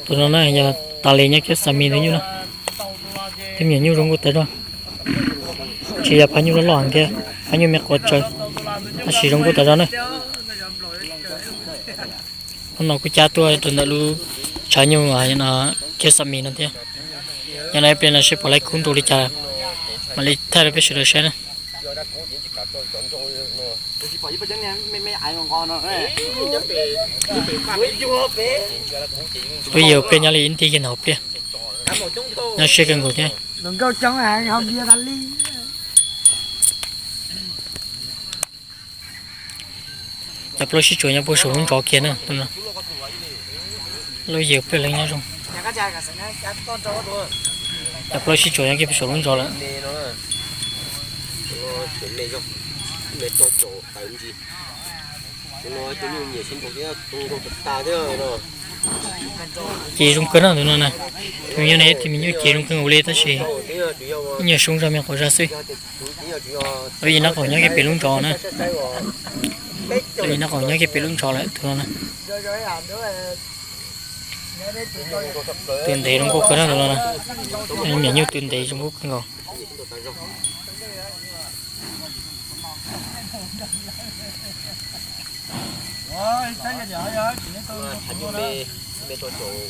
Tus no na yog tas li nyob kiab xa mi ntawd nyuj na. Tej me nyuam nyuj zoo nkauj tas zog, tsis yog phab nyuj loj loj thiab, phab nyuj me quav tsawv, tab sis zoo nkauj tas zog na. Hnub no kuj cab tuaj rau ntawm lub tshav nyuj kiab xa mi no thiab. Yog no ib pliag no seb puas laib kub nrau li cas, mam li thaij rau peb sawv daws saib na. Lub yawg pliaj nyob li ib nti kiag ntawm hauv pliaj, nyob siab kawg nkaus thiab. Cov plaub sib tsuas nyob puag saum lub ntsos kiag na. Lub yawg pliaj leej nyob zoo. Cov plaub sib tsuas nyob kiag puag saum lub ntsos lawm. Ces zoo kawg no tus no na. Tus yog ne tus me nyuj ces zoo kawg nkaus li tab sis ib nyuag soob zog me quav zog xwb. Lub yawg nab qaum nyob kiag pem lub ntsos na. Lub yawg nab qaum nyob kiag pem lub ntsos lawm tus no na. Tw ntev zoo nkauj kawg no tus no na. Me nyuj tw ntev zoo nkauj kawg nkaus. Ib me rau caum